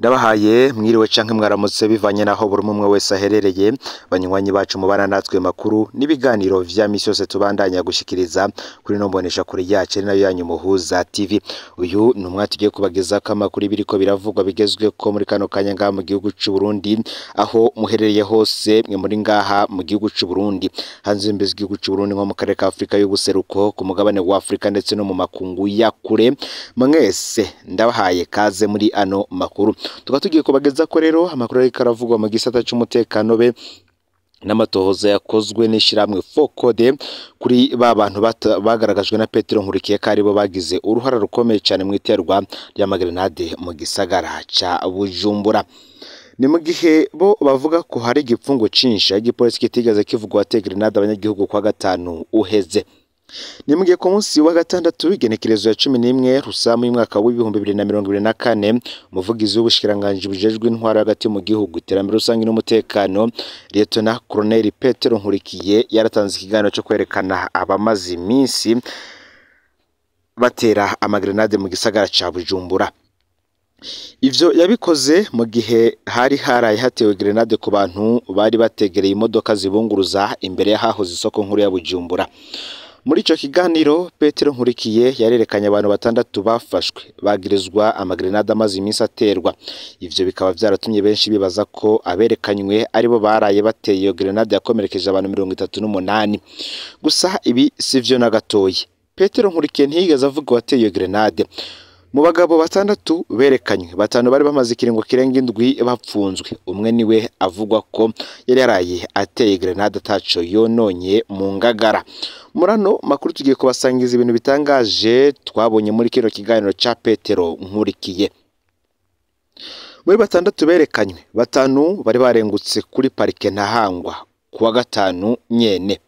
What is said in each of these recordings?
Ndabahaye mwiriwe canke mwaramutse bivanye naho buri umwe wese aherereye, banywanyi bacu mubana natwe makuru n'ibiganiro vya misi yose tubandanya gushikiriza kuri no mbonesha kure yacu ari nayo yanyu Muhuza TV. Uyu ni umwanya tugiye kubagezako amakuru biriko biravugwa bigezweko muri kano kanya ngaha mu gihugu c'u Burundi, aho muherereye hose mwe muri ngaha mu gihugu c'u Burundi, hanze y'imbibe z'igihugu c'u Burundi nko mu karere ka Afrika y'ubuseruko, ku mugabane wa Afrika ndetse no mu makungu ya kure, mwese ndabahaye kaze muri ano makuru. Tukaba tugiye kubagezako rero amakuru ariko aravugwa mu gisata c'umutekano be n'amatohoza yakozwe n'ishirahamwe FOCODE kuri ba bantu bagaragajwe na Petero Nkurikiye ko aribo bagize uruhara rukomeye cane mw'iterwa ry'amagrenade mu gisagara ca Bujumbura. Ni mu gihe bo bavuga ko hari igipfungu cinshi aho igipolisi kitigeze kivuga uwateye grenade abanyagihugu kwa gatanu uheze. Ni mu gihe ku munsi wa gatandatu igenekerezo ya 11 Rusamu y'umwaka w'2024, umuvugizi w'ubushikiranganji bujejwe intwaro hagati mu gihugu, iterambere rusangi n'umutekano, Lieutenant Colonel Petero Nkurikiye yaratanze ikiganiro co kwerekana abamaze iminsi batera amagrenade mu gisagara ca Bujumbura. Ivyo yabikoze mu gihe hari haraye hatewe grenade ku bantu bari bategereye imodoka zibunguruza imbere y'ahahoze isoko nkuru ya Bujumbura. Muri ico kiganiro Petero Nkurikiye yarerekanye abantu batandatu bafashwe bagirizwa amagrenade amaze iminsi aterwa. Ivyo bikaba vyaratumye benshi bibaza ko aberekanywe aribo baraye bateye iyo grenade yakomerekeje abantu 38. Gusa ibi sivyo na gatoyi. Petero Nkurikiye ntiyigeze avuga uwateye iyo grenade. Mu bagabo batandatu berekanywe, batanu bari bamaze ikiringo kirenga indwi bapfunzwe. Umwe niwe avugwa ko yari yaraye ateye grenade ataco yononye mu ngagara. Murano makuru tugiye kubasangiza ibintu bitangaje twabonye muri kino kiganiro ca Petero Nkurikiye. Muri batandatu berekanywe, batanu bari barengutse kuri parike Ntahangwa kuwa gatanu nyene.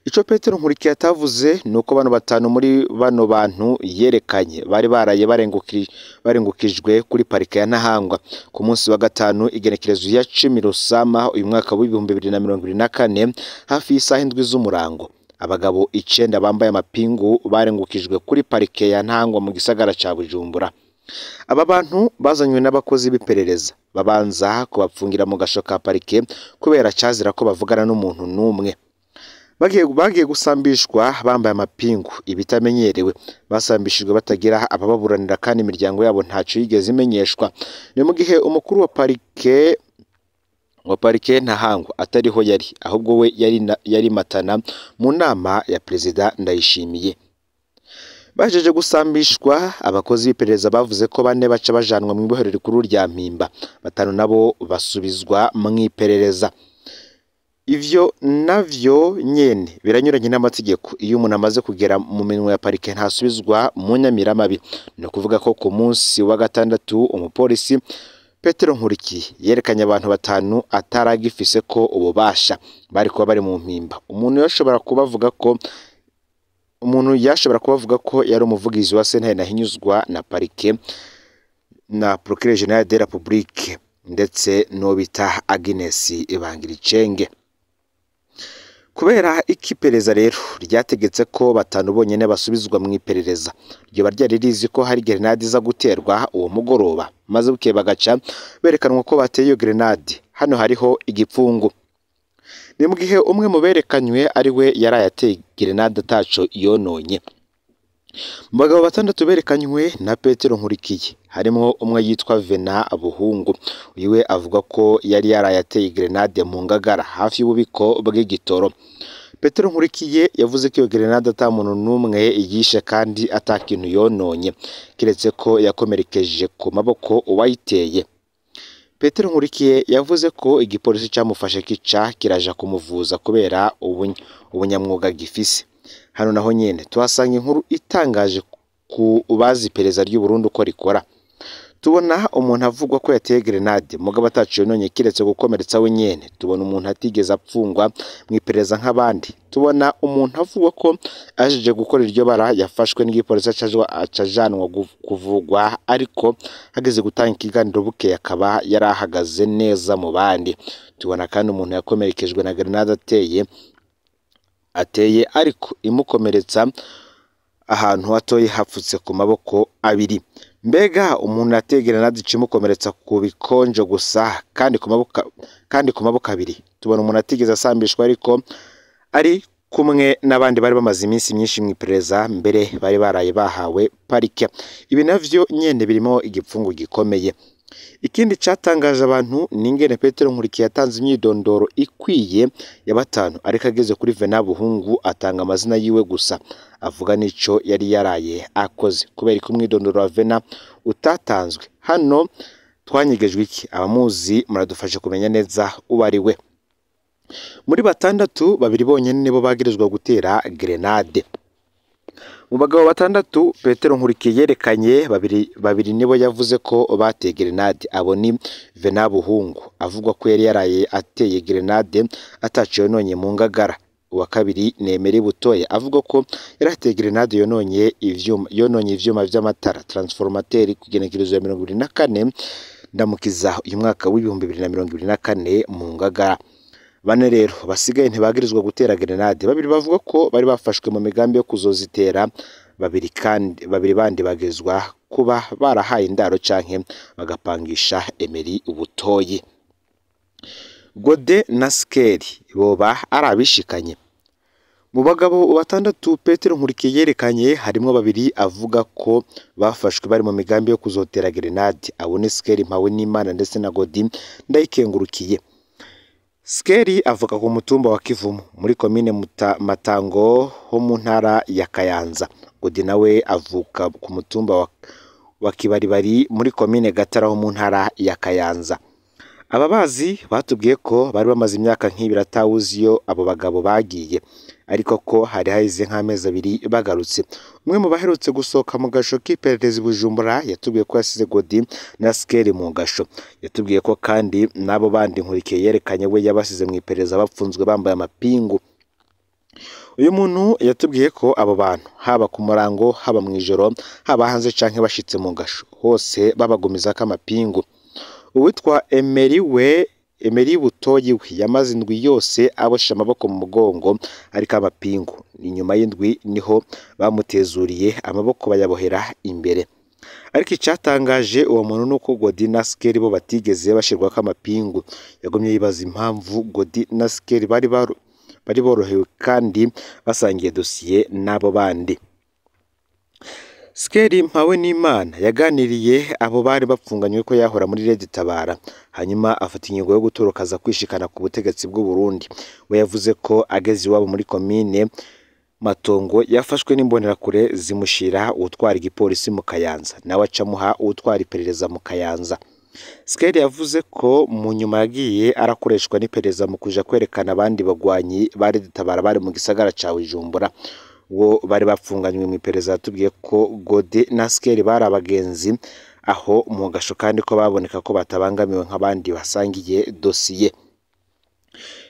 Ico Petero Nkurikiye atavuze nuko bano batanu muri bano bantu yerekanye bari baraye barengukijwe kuri parike ya Ntahangwa ku munsi wa gatanu igenekerezo ya 10 Rusama uyu mwaka w'2024 hafi y'isaha 7 z'umurango. Abagabo 9 bambaye amapingu barengukijwe kuri parike ya Ntahangwa mu gisagara ca Bujumbura. Aba bantu bazanywe n'abakozi b'iperereza babanza kubapfungira mu gasho ka parike kubera cazira ko bavugana n'umuntu n'umwe. Bagiye gusambishwa bambaye amapingu ibitamenyerewe, basambishijwe batagira abababuranira kandi imiryango yabo ntaco yigeze imenyeshwa. Ni mu gihe umukuru wa parike Ntahangwa atariho yari, ahubwo we yari Matana mu nama ya Perezida Ndayishimiye. Bajeje gusambishwa, abakozi b'iperereza bavuze ko bane baca bajanwa mu ibohero rikuru rya Mpimba, batanu nabo basubizwa mw'iperereza. Ivyo navyo nyene biranyuranye n'amategeko. Iyo umuntu amaze kugera mu minwe ya parike ntasubizwa mu nyamiramabi. Ni ukuvuga ko ku munsi wa gatandatu umupolisi Petero Nkurikiye yerekanye abantu batanu ataragifise ko ububasha bari kuba bari mu mpimba. Umuntu yashobora kubavuga ko yari umuvugizi wa sentare Ntahinyuzwa na parike na Procureur General de la République ndetse no bita Agnes Ibangiricenge. Kubera ikiperereza rero ryategetse ko batanu bonyene basubizwa mu iperereza, ryoba ryari rizi ko hari grenade iza guterwa uwo mugoroba, maze bukeye bagaca berekanwa ko bateye iyo grenade. Hano hariho igipfungu. Ni mu gihe umwe mu berekanywe ari we yaraye ateye grenade ataco yononye. Mu bagabo batandatu berekanywe na Petero Nkurikiye harimwo umwe yitwa Vena Buhungu. Uyu we avuga ko yari yaraye ateye grenade mu ngagara hafi y'ububiko bw'igitoro. Petero Nkurikiye yavuze ko iyo grenade ata muntu n'umwe yishe kandi ata kintu yononye, kiretse ko yakomerekeje ku maboko uwayiteye. Petero Nkurikiye yavuze ko igipolisi camufashe kica kiraja kumuvuza kubera ubunyamwuga gifise. Hano naho nyene tuhasanga inkuru itangaje ku bazi iperereza ry'u Burundi uko rikora. Tubona umuntu avugwa ko yateye grenade mugabo ataco yononye kiretse gukomeretsa we nyene. Tubona umuntu atigeze apfungwa mw'iperereza nk'abandi. Tubona umuntu avugwa ko ajeje gukora iryo bara yafashwe n'igipolisi acajanwa kuvugwa, ariko hageze gutanga ikiganiro bukeye akaba yarahagaze neza mu bandi. Tubona kandi umuntu yakomerekejwe na grenade ateye ariko imukomeretsa ahantu hatoyi hapfutse ku maboko abiri. Mbega umuntu ateye grenade imukomeretsa ku bikonjo gusa kandi ku maboko abiri. Tubona umuntu atigeze asambishwa ariko ari kumwe n'abandi bari bamaze iminsi myinshi mu iperereza, mbere bari baraye bahawe parike. Ibi navyo nyene birimo igipfungu gikomeye. Ikindi catangaje abantu ni ingene Petero Nkurikiye yatanze imyidondoro ikwiye ya batanu, ariko ageze kuri Venant Buhungu atanga amazina yiwe gusa, avuga n'ico yari yaraye akoze. Kubera ko umwidondoro wa Venant utatanzwe hano, twanyegejwe iki? Abamuzi muradufashe kumenya neza uwo ari we. Muri batandatu, babiri bonyene nibo bagirizwa gutera grenade. Mu bagabo batandatu Petero Nkurikiye yerekanye, babiri nibo yavuze ko bateye grenade. Abo ni Venant Buhungu avugwa ko yari yaraye ateye grenade ataco yononye mu Ngagara. Uwa kabiri ni Emery Butoya avuga ko yari ateye grenade yononye ivyuma vy'amatara transformateur ku igenekerezo ya 24 Ndamukiza uyu mwaka w'2024 mu Ngagara. Bane rero basigaye ntibagirizwa gutera grenade. Babiri bavuga ko bari bafashwe mu migambi yo kuzozitera, babiri bandi bagezwa kuba barahaye indaro canke bagapangisha Emery Butoyi. Gode na Skeri boba ari abishikanye. Mu bagabo batandatu Petero Nkurikiye yerekanye, harimwo babiri avuga ko bafashwe bari mu migambi yo kuzotera grenade. Abo ni Skeri Mpawenimana ndetse na Godi Ndayikengurukiye. Skeri avuka ku mutumba wa Kivumu muri komine Matango ho mu ntara ya Kayanza. Godi nawe avuka ku mutumba wa Kibaribari muri komine Gatara ho mu ntara ya Kayanza. Ababazi batubwiye ko bari bamaze imyaka nk'ibiri atawuzi iyo abo bagabo bagiye, ariko ko hari haheze nk'amezi abiri bagarutse. Umwe mu baherutse gusohoka mu gasho k'iperereza i Bujumbura yatubwiye ko yasize Godi na Skeri mu gasho. Yatubwiye ko kandi n'abo bandi Nkurikiye yerekanye we yabasize mu iperereza bapfunzwe bambaye amapingu. Uyu muntu yatubwiye ko abo bantu haba ku murango, haba mw'ijoro, haba hanze canke bashitse mu gasho, hose babagumizako amapingu. Uwitwa Emery Butoyi we yamaze indwi yose aboshe amaboko mu mugongo ariko amapingu. Inyuma y'indwi niho bamutezuriye amaboko bayabohera imbere. Ariko icatangaje uwo muntu nuko Godi na Skeri bo batigeze bashirwako amapingu. Yagumye yibaza impamvu Godi na Skeri bari borohewe kandi basangiye dosiye n'abo bandi. Skeri Mpawenimana yaganiriye abo bari bapfunganywe ko yahora muri Red Tabara, hanyuma afata ingingo yo gutoroka aza kwishikana ku butegetsi bw'u Burundi. We yavuze ko ageze iwabo muri komine Matongo yafashwe n'imbonerakure zimushira uwutwara igipolisi mu Kayanza, nawe acamuha uwutwara iperereza mu Kayanza. Skeri yavuze ko mu nyuma yagiye arakoreshwa n'iperereza mu kuja kwerekana abandi bagwanyi ba Red Tabara bari mu gisagara ca Bujumbura. Uwo bari bapfunganywe mu iperereza yatubwiye ko Gode na Skeri bari abagenzi aho mu gasho, kandi ko baboneka ko batabangamiwe nk'abandi basangiye dosiye.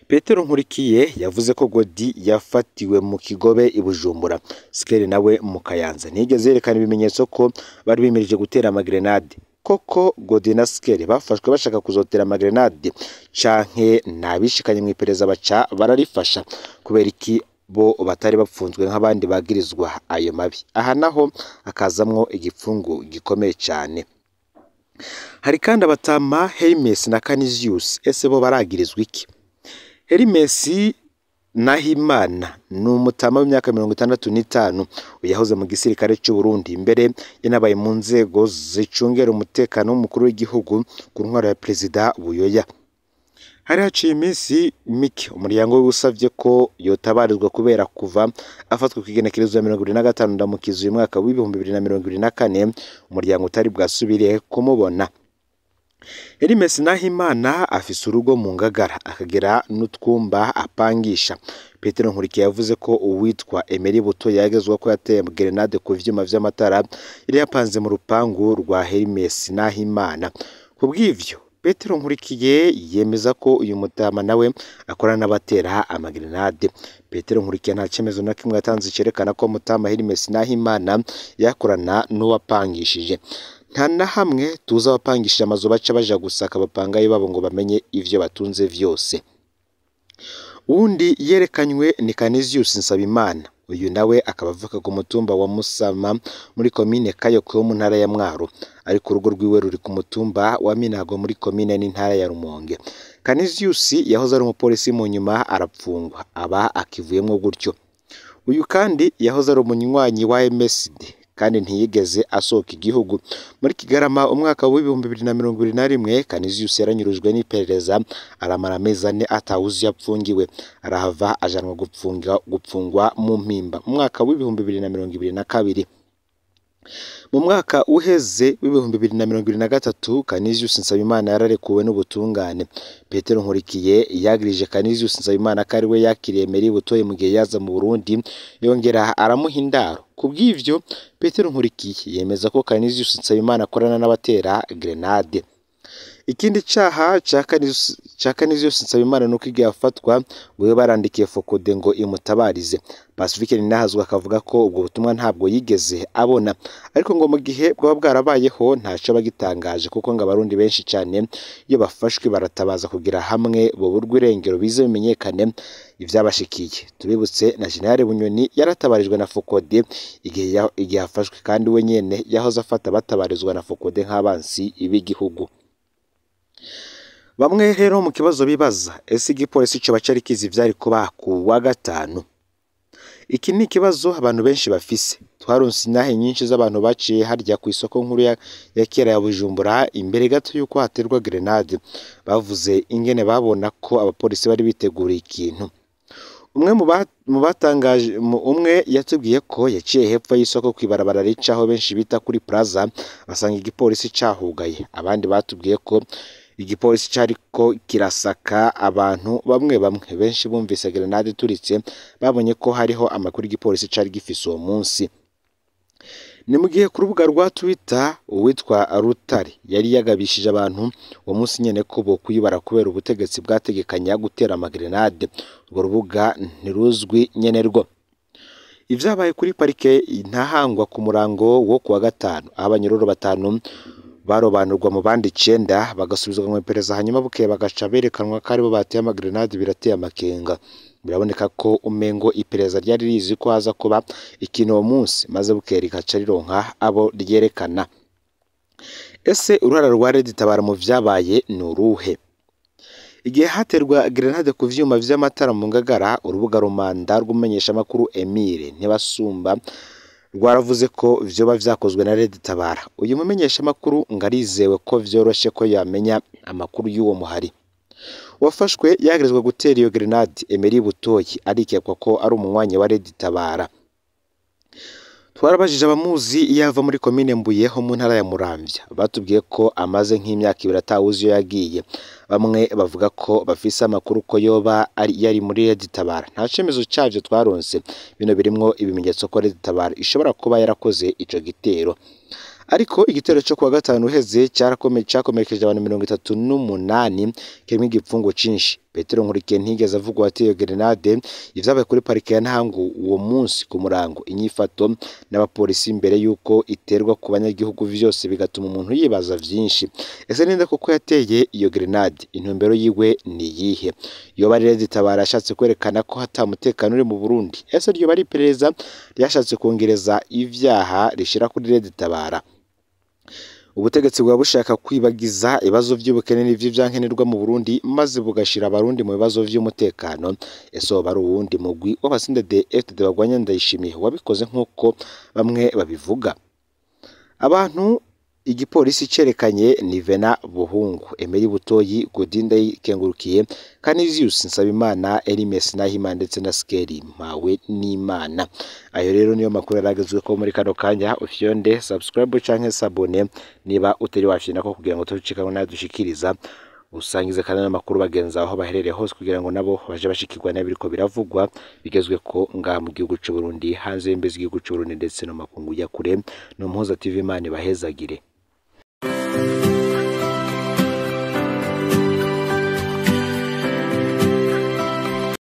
Petero Nkurikiye yavuze ko Godi yafatiwe mu Kigobe i Bujumbura, Skeri nawe mu Kayanza. Ntiyigeze yerekana ibimenyetso ko bari bimirije gutera amagrenade. Koko Godi na Skeri bafashwe bashaka kuzotera amagrenade canke nabishikanye mu iperereza baca bararifasha? Kubera iki bo batari bapfunzwe nk'abandi bagirizwa ayo mabi? Aha naho akazamwo igipfungu gikomeye cyane. Hari kandi abatama Hermes na Canisius. Ese bo baragirizwa iki? Hermes Nahimana ni umutama w'imyaka 65 yahoze mu gisirikare cy'u Burundi, mbere yanabaye mu nzego zicungera umutekano w'umukuru w'igihugu ku ntwaro ya Perezida Buyoya. Hari haciye iminsi mike umuryango we usavye ko yotabarizwa kubera kuva afatwa ku igenekerezo ya 25 Ndamukiza uyu mwaka w'2024, umuryango utari bwasubire kumubona. Hermes Nahimana afise urugo mu Ngagara akagira n'utwumba apangisha. Petero Nkurikiye yavuze ko uwitwa Emery Buto yagezwa ko yateye grenade ku vyuma vy'amatara yari yapanze mu rupangu rwa Hermes Nahimana. Kubw'ivyo Petero Nkurikiye yemeza ko uyu mutama nawe akorana n'abatera amagrenade. Petero Nkurikiye nta cyemezo na kimwe yatanze cerekana ko mutama Hermes Nahimana yakorana n'uwapangishije. Nta na hamwe tuzi abapangishije amazu baca baja gusaka abapangayi babo ngo bamenye ivyo batunze vyose. Uwundi yerekanywe ni Canisius Nsabimana. Uyu nawe akaba avuka ku mutumba wa Musama muri komine Kayokwe wo mu ntara ya Mwaro, ariko urugo rwiwe ruri ku mutumba wa Minago muri komine n'intara ya Rumonge. Canisius yahoze ari umupolisi, mu nyuma arapfungwa, aba akivuyemwo gutyo. Uyu kandi yahoze ari umunywanyi wa MSD kandi ntiyigeze asohoka igihugu. Muri Kigarama umwaka w'2021 Canisius yaranyurujwe n'iperereza, aramara amezi 4 atawuzi yapfungiwe, arahava ajanwa gupfungwa mu Mpimba mu mwaka w'2022. Mu mwaka uheze w'2023 Canisius Nsabimana yararekuwe n'ubutungane. Petero Nkurikiye yagirije Canisius Nsabimana ko ari we yakiriye Emery Butoyi mu gihe yaza mu Burundi, yongera aramuha indaro. Kubw'ivyo Petero Nkurikiye yemeza ko Canisius Nsabimana akorana n'abatera grenade. Ikindi caha ca Canisius Nsabimana nuko igihe afatwa wewe barandikiye Fokode ngo imutabarize. Pacifique Ninahazwa akavuga ko ubwo butumwa ntabwo yigeze abona, ariko ngo mu gihe bwaba bwarabayeho ntaco bagitangaje, kuko ngo abarundi benshi cyane iyo bafashwe baratabaza kugira hamwe boburwa irengero bize bimenyekane ivyabashikiye. Tubibutse na General Bunyoni yaratabarijwe na Fokode igihe afashwe, kandi we nyene yahoze afata batabarizwa na Fokode nk'abansi b'igihugu. Bamwe rero mu kibazo bibaza, ese igipolisi coba cari kizi ivyari kuba ku wa gatanu? Iki ni ikibazo abantu benshi bafise. Twaronse intahe nyinshi z'abantu baciye harya ku isoko nkuru ya kera ya Bujumbura imbere gato y'uko haterwa grenade. Bavuze ingene babona ko abapolisi bari biteguriye ikintu. Umwe mu batangaje, umwe yatubwiye ko yaciye hepfo y'isoko kw'ibarabara ricaho benshi bita kuri Plaza, basanga igipolisi cahugaye. Abandi batubwiye ko igipolisi cariko kirasaka abantu bamwe bamwe. Benshi bumvise grenade ituritse babonye ko hariho amakuru igipolisi cari gifise uwo munsi. Ni mu gihe ku rubuga rwa Twitter uwitwa Rutare yari yagabishije abantu uwo munsi nyene ko bokwibara kubera ubutegetsi bwategekanya gutera amagrenade. Urwo rubuga ntiruzwi nyene rwo. Ivyabaye kuri parike Ntahangwa ku murango wo kuwa gatanu, aho abanyororo 5 barobanurwa mu bandi 9 bagasubizwa mu iperereza, hanyuma bukeye bagaca berekanwa ko aribo bateye amagrenade. Birateye amakenga. Biraboneka ko umengo iperereza ryari rizi ko haza kuba ikintu uwo munsi, maze bukeye rigaca rironka abo ryerekana. Ese uruhara rwa Red Tabara mu vyabaye ni uruhe? Igihe haterwa grenade ku vyuma vy'amatara mu Ngagara, urubuga Rumanda rw'umumenyeshamakuru Emile Ntibasumba rwaravuze ko vyoba vyakozwe na Red Tabara. Uyu mumenyeshamakuru ngo arizewe ko vyoroshe ko yamenya amakuru y'uwo muhari. Wafashwe yagerezwa gutera iyo grenade, Emery Butoyi, arikekwa ko ari umunywanyi wa Red Tabara. Twarabajije abamuzi iyo ava muri komine Mbuye ho mu ntara ya Muramvya, batubwiye ko amaze nk'imyaka 2 atawuzi iyo yagiye. Bamwe bavuga ko bafise amakuru ko yoba yari muri Red Tabara. Nta cemezo cavyo twaronse. Bino birimwo ibimenyetso ko Red Tabara ishobora kuba yarakoze ico gitero. Ariko igitero cyo kuwa gatanu uheze cyakomerekeje abantu 38, kirimo igipfungo cinshi. Petero Nkurikiye ntigeze avugwa wateye grenade. Ivyabaye kuri parike ya Ntahangu uwo munsi ku murango, inyifato n'abapolisi imbere y'uko iterwa ku banyagihugu, vyose bigatuma umuntu yibaza vyinshi. Ese ninde koko yateye iyo grenade? Intumbero yiwe ni iyihe? Yoba ari Red Tabara yashatse kwerekana ko hata mutekano uri mu Burundi? Ese ryoba ari iperereza ryashatse kongereza ivyaha rishira kuri Red Tabara? Ubutegetsi bwa bushaka kwibagiza ibibazo vy'ubukene n'ivy'ivyankenerwa mu Burundi, maze bugashira abarundi mu bibazo vy'umutekano. Ese woba ari uwundi mugwi w'abasinde FDD bagwanya Ndayishimiye wabikoze nk'uko bamwe babivuga? Abantu igipolisi cerekanye ni Vena Buhungu, Emery Butoyi, Godinda Kengurukiye, Canisius Nsabimana, Elimes Nahimana ndetse na Skeri Mpawe n'Imana. Ayo rero niyo makuru yaragezwe ko muri kano kanya. Ufyonde subscribe canke s'abonner niba utari wafyina ko, kugira ngo tucikane nayo dushikiriza, usangize kandi n'amakuru bagenzi aho baherereye hose, kugira ngo nabo baje bashikirwa n'ibiriko biravugwa bigezwe ko ngaha mu gihugu c'u Burundi, hanze y'imbizi z'igihugu c'u Burundi ndetse no makungu ya kure. No Muhoza TV, Imana ibahezagire.